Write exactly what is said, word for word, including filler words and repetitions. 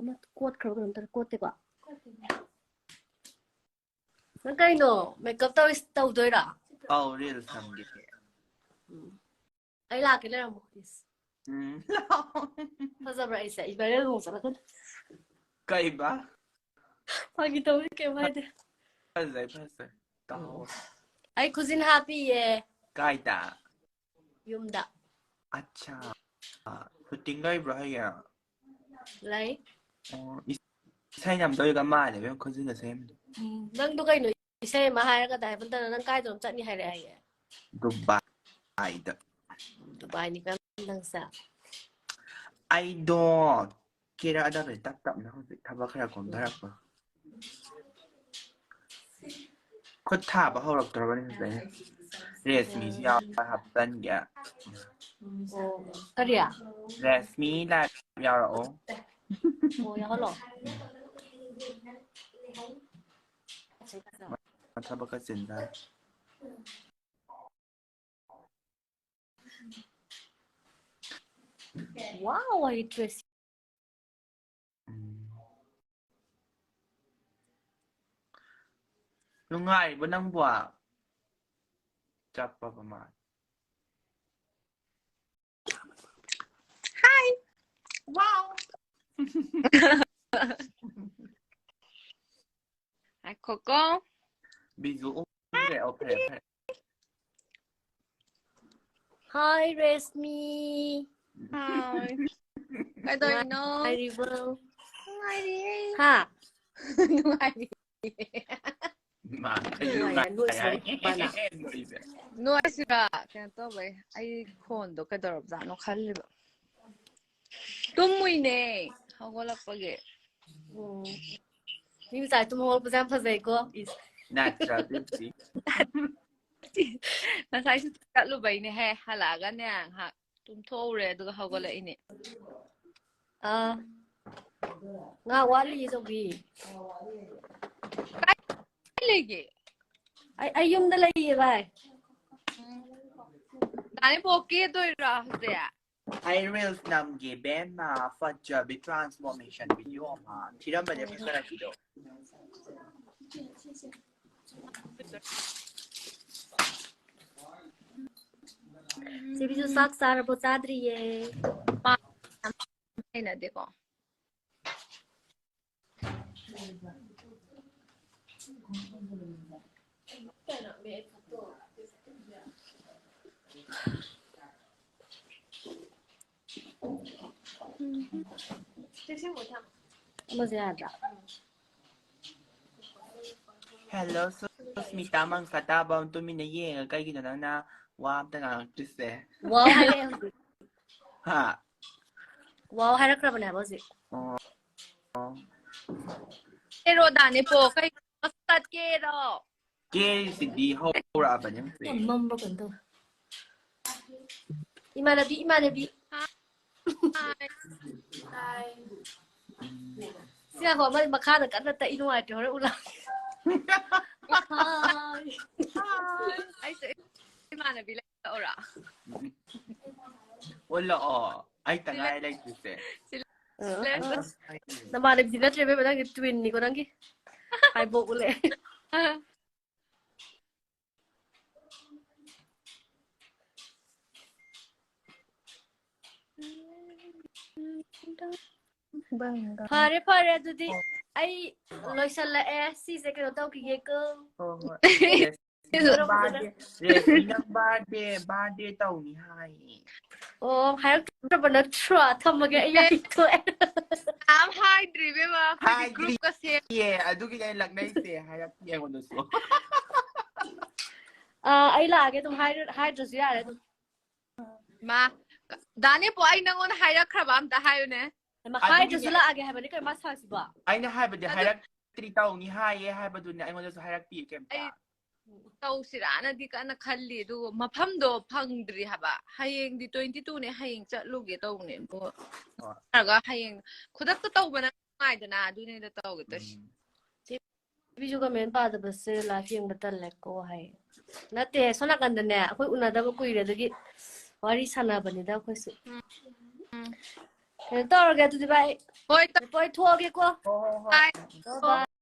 ꯑꯃ ꯀꯣꯠꯈ꯭ꯔꯕ ꯀꯩꯅꯣꯝ ꯇꯧꯔꯦ꯫ ꯀꯣꯠꯇꯦꯀꯣ? ꯅꯪ ꯀꯩꯅꯣ? Makeup ꯇꯧꯔꯤ-, ꯇꯧꯗꯣꯏꯔꯣ? ꯑꯧ, reels ꯅꯝꯒꯦ꯫ ꯎꯝ꯫ ꯑꯩ ꯂꯥꯛꯀꯦ, ꯂꯩꯔꯝꯃꯣ, please꯫ ꯎꯝ꯫ ꯐꯖꯕ꯭ꯔꯥ ꯑꯩꯁꯦ? ꯏ-, viral ꯂꯨꯍꯣꯡ ꯆꯠꯂꯛꯀꯅꯤ꯫ ꯀꯩꯕ? ꯐꯥꯒꯤ ꯇꯧꯕꯅꯤ, ꯀꯩꯝ ꯍꯥꯏꯗꯦ꯫ ꯐꯖꯩ, ꯐꯖꯩ꯫ ꯇꯥꯍꯧꯋꯦ꯫ ꯑꯩ ꯈꯨꯖꯤꯟ ꯍꯥꯞꯄꯤꯌꯦ꯫ ꯀꯥꯏꯗ? ꯌꯨꯝꯗ꯫ ꯑꯠꯆꯥ꯫ Shooting ꯂꯩꯕ꯭ꯔꯣ ꯍꯌꯦꯡ? ꯂꯩ꯫ ꯑꯣ, ꯏꯁꯩ ꯅꯝꯗꯣꯏꯒ ꯃꯥꯜꯂꯦ ꯏꯕꯦꯝ, ꯈꯨꯖꯤꯟꯒ ꯁꯦꯝꯃꯤꯗꯣ꯫ ꯎꯝ, ꯅꯪꯗꯣ ꯀꯩꯅꯣ, ꯏꯁꯩ ꯑꯃ ꯍꯥꯏꯔꯒ ꯗꯥꯏꯃꯟꯗꯅ ꯅꯪ ꯀꯥꯏꯗꯅꯣꯝ ꯆꯠꯅꯤ ꯍꯥꯏꯔꯛꯑꯦ ꯍꯥꯏꯌꯦ? ꯗꯨꯕꯥꯏꯗ꯫ ꯗꯨꯕꯥꯏꯅꯤ ꯀ-, ꯅꯪꯁꯦ꯫ ꯑꯩꯗꯣ ꯀꯦꯔꯛꯑꯗꯕꯅꯤ ꯇꯞ ꯇꯞꯅ, ꯍꯧꯖꯤꯛ ꯊꯕꯛ ꯈꯔ ꯀꯣꯝꯊꯔꯛꯄ꯫ ꯈꯨꯠ ꯊꯥꯕ ꯍꯧꯔꯛꯇ꯭ꯔꯕꯅꯤ ꯍꯧꯖꯤꯛ ꯑꯩꯅ꯫ ꯔꯦꯁꯃꯤꯁꯨ ꯌꯥꯎꯔ ꯍꯥꯞꯆꯟꯒꯦ꯫ ꯑꯣ, ꯀꯔꯤ? ꯔꯦꯁꯃꯤ live ꯌꯥꯎꯔꯛꯑꯣ꯫ ꯑꯣ, ꯌꯥꯎꯍꯜꯂꯣ꯫ ꯃꯥ ꯊꯕꯛ ꯈꯔ ꯆꯤꯟꯖꯥꯠꯅꯤ꯫ Wow, ꯑꯩ dress꯫ ꯎꯝ꯫ ꯅꯨꯡꯉꯥꯏꯔꯤꯕꯣ ꯅꯪꯕꯣ? ꯆꯞꯄꯕ ꯃꯥꯜꯂꯦ꯫ Hi. Wow. ꯉꯥꯏꯈꯣꯀꯣ꯫ ꯕꯤꯖꯨ ꯎꯈ꯭ꯔꯦ꯫ ꯑꯣ, ꯐꯔꯦ, ꯐꯔꯦ꯫ Hi, ꯔꯦꯁꯃꯤ꯫ Hi. ꯀꯩꯗꯧꯔꯤꯅꯣ? ꯅꯨꯡꯉꯥꯏꯔꯤꯕ꯭ꯔꯣ? ꯅꯨꯡꯉꯥꯏꯔꯤꯌꯦ꯫ ꯍꯥ? ꯅꯨꯡꯉꯥꯏꯔꯤ꯫ ꯃꯥ ꯀꯩ ꯅꯨꯡꯉꯥꯏ, ꯅꯣꯏ ꯅꯨꯡꯉꯥꯏ ꯁꯣꯝ ꯃꯄꯥꯟꯗ꯫ ꯅꯣꯏꯁꯦ꯫ ꯅꯣꯏꯁꯤꯔ ꯀꯩꯅꯣ ꯇꯧꯕꯩ ꯑꯩ ꯈꯣꯟꯗꯣ ꯀꯩꯗꯧꯔꯕꯖꯥꯠꯅꯣ ꯈꯜꯂꯤꯕ꯫ ꯇꯨꯝꯃꯨꯏꯅꯦ ꯍꯧꯒꯠꯂꯛꯄꯒꯤ꯫ ꯎꯝ꯫ ꯃꯤ ꯃꯆꯥ ꯇꯨꯝ ꯍꯧꯒꯠꯂꯛꯄꯁꯦ ꯌꯥꯝ ꯐꯖꯩꯀꯣ꯫ ꯏꯁ꯫ ꯅꯠꯇ꯭ꯔ ꯑꯗꯨꯗꯤ꯫ ꯉꯁꯥꯏꯁꯨ ꯆꯠꯂꯨꯕꯩꯅꯦꯍꯦ, ꯍꯜꯂꯛꯑꯒꯅꯦ ꯉꯥꯏꯍꯥꯛ ꯇꯨꯝꯊꯣꯛꯎꯔꯦ ꯑꯗꯨꯒ ꯍꯧꯒꯠꯂꯛꯏꯅꯦ꯫ ꯑꯥ꯫ ꯉꯥ ꯋꯥꯠꯂꯤ ꯆꯧꯕꯤ꯫ ꯀꯥꯏ ꯂꯩꯒꯦ? ꯑꯩ, ꯑꯩ ꯌꯨꯝꯗ ꯂꯩꯌꯦ ꯚꯥꯏ꯫ ꯗꯥ ꯏꯕꯣꯛ ꯀꯦꯗꯣꯏꯔꯣ ꯍꯧꯖꯤꯛ? ꯑꯩ reels ꯅꯝꯒꯦ ꯕꯦꯝꯃ, ꯐꯖꯕꯤ transformation video ꯑꯃ ꯊꯤꯔꯝꯕꯅꯦ ꯐꯖꯔꯛꯄꯤꯗꯣ꯫ ꯁꯤꯕꯤꯁꯨ ꯆꯥꯛ ꯆꯥꯔꯕꯣ? ꯆꯥꯗ꯭ꯔꯤꯌꯦ꯫ ꯍꯩꯅꯗꯦꯀꯣ꯫ ꯑꯃꯁꯦ ꯌꯥꯗ꯭ꯔꯥ? Hello ꯁꯨꯁꯃꯤꯇꯥ ꯃꯪꯁꯥ ꯇꯥꯕ, ꯇꯨꯃꯤꯟꯅ ꯌꯦꯡꯉ ꯀꯩꯒꯤꯅꯣ ꯅꯪꯅ ꯋꯥ ꯑꯝꯇ ꯉꯥꯡꯉꯛꯇ꯭ꯔꯤꯁꯦ? ꯋꯥꯎ ꯍꯥꯏꯔꯛꯑꯦ ꯍꯧꯖꯤꯛ꯫ ꯍꯥ? ꯋꯥꯎ ꯍꯥꯏꯔꯛꯈ꯭ꯔꯕꯅꯦ ꯍꯥꯏꯕ ꯍꯧꯖꯤꯛ꯫ ꯑꯣ꯫ ꯀꯦꯔꯣꯗꯥꯅꯦ ꯄꯣ ꯀꯩ ꯇꯠꯀꯦꯔꯣ? ꯀꯦꯔꯤꯁꯤꯗꯤ ꯍꯧꯔꯛꯑꯕꯅꯦ ꯍꯧꯖꯤꯛ꯫ ꯌꯥꯝ ꯃꯝꯕ꯭ꯔꯥ ꯀꯩꯅꯣ ꯇꯧꯋꯦ꯫ ꯏꯃꯥꯟꯅꯕꯤ, ꯏꯃꯥꯟꯅꯕꯤ꯫ Hi. ꯁꯤ ꯉꯥꯏꯈꯣ, ꯑꯃ ꯃꯈꯥꯗ ꯀꯟꯅ ꯇꯛꯏ, ꯅꯨꯡꯉꯥꯏꯇ꯭ꯔꯦ, ꯍꯣꯔꯦꯟ ꯎꯠꯂꯛꯀꯦ꯫ Hi. ꯑꯩꯁꯨ ꯏꯃꯥꯟꯅꯕꯤ ꯂꯩꯔꯛꯎꯔꯥ? ꯎꯠꯂꯛꯑꯣ꯫ ꯑꯩ ꯇꯉꯥꯏ ꯂꯩꯇ꯭ꯔꯤꯁꯦ꯫ ꯑ, ꯑ, ꯑ꯫ ꯅꯃꯥꯟꯅꯕꯤꯗꯤ ꯅꯠꯇ꯭ꯔꯦ ꯏꯕꯦꯝꯃ, ꯅꯪꯒꯤ twinꯅꯤꯀꯣ, ꯅꯪꯒꯤ꯫ ꯍꯥꯏꯕꯣꯛ ꯎꯠꯂꯛꯑꯦ꯫ ꯐꯔꯦ, ꯐꯔꯦ, ꯑꯗꯨꯗꯤ ꯑꯩ ꯂꯣꯏꯁꯜꯂꯛꯑꯦ꯫ ꯁꯤꯁꯦ ꯀꯩꯅꯣ ꯇꯧꯈꯤꯒꯦꯀꯣ꯫ ꯍꯣꯏ, ꯍꯣꯏ꯫ ꯔꯦꯁꯃꯤ ꯅꯪ birthday, ꯔꯦꯁꯃꯤ ꯅꯪ birthday, birthday ꯇꯧꯅꯤ ꯍꯥꯏꯌꯦ꯫ ꯑꯣ, ꯍꯥꯏꯔꯛꯇ꯭ꯔꯕ ꯅꯠꯇ꯭ꯔꯣ? ꯊꯝꯃꯒꯦ, ꯑꯩ ꯌꯥꯝ ꯊꯣꯛꯑꯦ꯫ ꯌꯥꯝ ꯍꯥꯏꯗ꯭ꯔꯤ ꯏꯕꯦꯝꯃ, ꯑꯩꯈꯣꯏꯗꯤ ꯍꯥꯏꯗ꯭ꯔꯤ꯫ groupꯀ ꯁꯦꯝ ꯑꯦ, ꯑꯗꯨꯒꯤꯅꯦ ꯑꯩ ꯂꯛꯅꯩꯁꯦ, ꯍꯥꯏꯔꯛꯇꯦ ꯑꯩꯉꯣꯟꯗꯁꯨ꯫ ꯑꯥ, ꯑꯩ ꯂꯥꯛꯑꯒꯦ ꯑꯗꯨꯝ, ꯍꯥꯏꯔ-, ꯍꯥꯏꯗ꯭ꯔꯁꯨ ꯌꯥꯔꯦ ꯑꯗꯨꯝ꯫ ꯃꯥ, ꯗꯥꯅꯦꯄꯣ, ꯑꯩ ꯅꯪꯉꯣꯟꯗ ꯍꯥꯏꯔꯛꯈ꯭ꯔꯕ ꯑꯝꯇ ꯍꯥꯏꯌꯨꯅꯦ꯫ ꯍꯩꯃꯥ, ꯑꯗꯨꯒꯤꯅꯦ ꯍꯥꯏꯗ꯭ꯔꯁꯨ ꯂꯥꯛꯑꯒꯦ ꯍꯥꯏꯕꯅꯤ ꯀꯩꯅꯣ ꯃꯥ ꯁꯥꯎꯔꯤꯁꯤꯕꯣ? ꯑꯩꯅ ꯍꯥꯏꯕꯗꯤ ꯑꯗꯨ- ꯍꯥꯏꯔꯛꯇ꯭ꯔꯤ, ꯇꯧꯅꯤ ꯍꯥꯏꯌꯦ ꯍꯥꯏꯕꯗꯨꯅꯦ, ꯑꯩꯉꯣꯟꯗꯁꯨ ꯍꯥꯏꯔꯛꯇꯦ ꯀꯩꯝꯇ꯫ ꯑꯩ- ꯇꯧꯁꯤꯔꯥꯅꯗꯤ ꯀꯟꯅ ꯈꯜꯂꯤ, ꯑꯗꯨꯒ ꯃꯐꯝꯗꯣ ꯐꯪꯗ꯭ꯔꯤ ꯍꯥꯏꯕ꯫ ꯍꯌꯦꯡꯗꯤ twenty twoꯅꯦ, ꯍꯌꯦꯡ ꯆꯠꯂꯨꯒꯦ ꯇꯧꯕꯅꯦ, ꯑꯗꯣ ꯍꯣꯏ꯫ ꯅꯠꯇ꯭ꯔꯒ ꯍꯌꯦꯡ ꯈꯨꯗꯛꯇ ꯇꯧꯕꯅ ꯅꯨꯡꯉꯥꯏꯗꯅ, ꯑꯗꯨꯅꯦꯗ ꯇꯧꯒꯦ ꯇꯧꯔꯤꯁꯦ꯫ ꯎꯝ꯫ ꯕꯤꯖꯨ comment ꯄꯥꯗꯕꯁꯦ live ꯌꯦꯡꯕ ꯇꯜꯂꯦꯀꯣ ꯍꯥꯏ꯫ ꯅꯠꯇꯦ, ꯁꯣꯝ ꯅꯥꯀꯟꯗꯅꯦ, ꯑꯩꯈꯣꯏ ꯎꯅꯗꯕ ꯀꯨꯏꯔꯦ, ꯑꯗꯨꯒꯤ ꯋꯥꯔꯤ ꯁꯥꯟꯅꯕꯅꯤꯗ ꯑꯩꯈꯣꯏꯁꯨ꯫ ꯎꯝ꯫ ꯀꯩꯅꯣ ꯇꯧꯔꯒꯦ ꯑꯗꯨꯗꯤ ꯚꯥꯏ꯫ ꯍꯣꯏ, ꯀꯣꯏꯊꯣꯛꯑꯒꯦꯀꯣ꯫ ꯍꯣꯏ ꯍꯣꯏ ꯍꯣꯏ꯫ ꯇꯥꯏ,